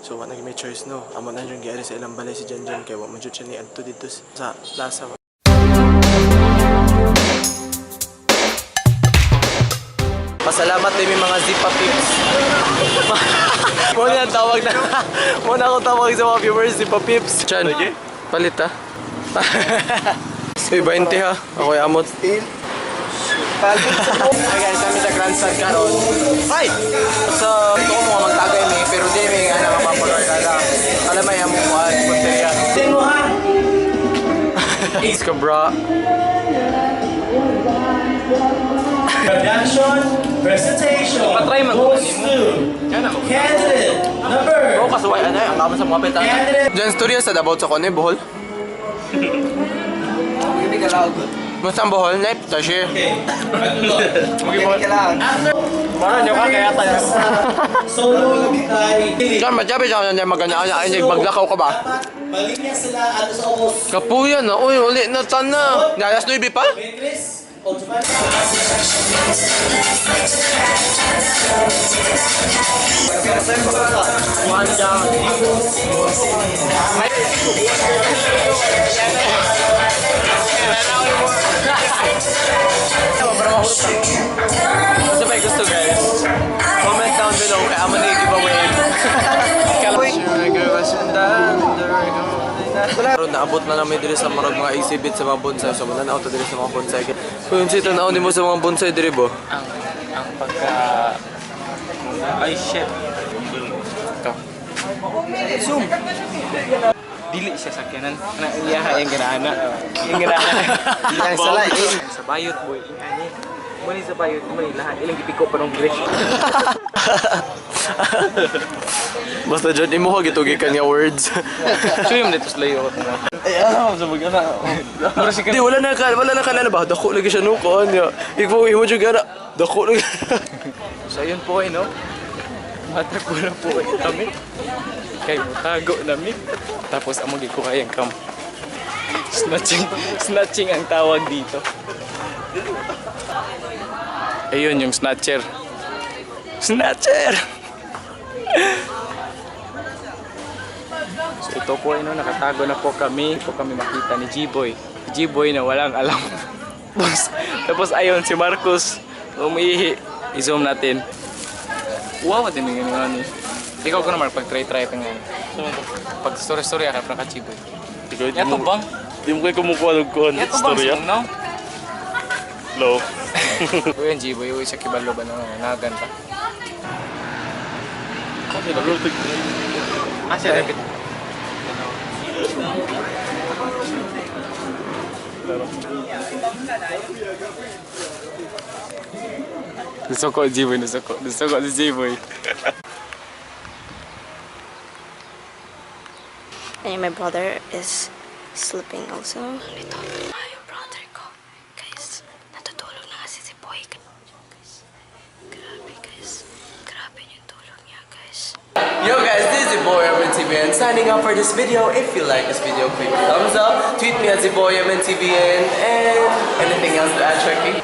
So wa na may choice, no. Amo na jud giari sa ilang balay si Janjan kay wa man jud siya ni adto dito sa plaza. Pasalamat din may mga Zipa Pips. Mo na ang tawag na. Mo na akong tawag sa mga viewers, Zipa Pips. Chan, palit ha. Uy, 20 ha. Ako'y amot. Hi guys, kami sa grandstand karon. Hi! So, ito ko mga magtagay mi, pero di mi nga nakapapagkala. Alam mo yung mukuan, punteriya. It's ka bra. Production presentation Patry man goes to candidate number Oo, kasuway ano ang kaman sa mga peta. Diyan, storya sa about sa kone, Bohol. Basta ang Bohol, Nep, tashi. Parang nyo ka kaya tayo. Solo kay Diyan, madyabi siya kanya magana ay maglakaw ka ba? Dapat malinya sila ato sa ubos. Kapuya na, uy, uli na tana. Alas 9 pa? Beatrice o Giovanni. Sa may gusto guys, comment down below kaya amo na i-giveaway. Pero naabot na namin diri sa marag mga exhibit sa mga bonsai. So mananaw ta diri sa mga bonsai. Kung yung sita naon nimo sa mga bonsai diri bo. Ang pagka... Ay, shit. Ito. Zoom! Dili siya sakyanan. Ana, iya yung ganaana. Yung ganaana. Ilang sala, eh. Sa bayot, boy. Ani. Muni sa bayot, muni lahat. Ilang gipiko pa nung Gresh. Basta dyan imo ka gitugi kanya words. Suyom dito sa layo. Ay, ano sa mga na. Di wala na ka na ba dako lagi siya no ko niya. Ikaw imo jud gana dako lagi. So ayun po eh, no? Matagpo na po eh kami. Kay tago nami. Tapos amo gikuha yung cam. Snatching, snatching ang tawag dito. Ayun yung snatcher. Snatcher! So ito po ay no, nakatago na po kami. Hindi po kami makita ni G-Boy. G-Boy na walang alam. Tapos ayun si Marcos umiihi. I-zoom natin. Wow, din yung ano. Ikaw ko naman pag try-try pa nga. Pag story-story ka ka G-Boy. Yato bang? Di mo kayo kumukuha ng kuhan. Yato bang Storya? no? No. Uy, ang G-Boy, uy, sa kibalo ba nang nagan pa? Ah, siya rapid. Gusto ko G-Boy, gusto ko. Gusto ko si G-Boy. And my brother is sleeping also. Ito, yung brother ko. Guys, natutulog na kasi si Boy. Guys, grabe guys. Grabe yung tulog niya, guys. Yo guys, this is your boy MNTVN signing off for this video. If you like this video, click thumbs up, tweet me at the boy MNTVN, and anything else to add, Sharky?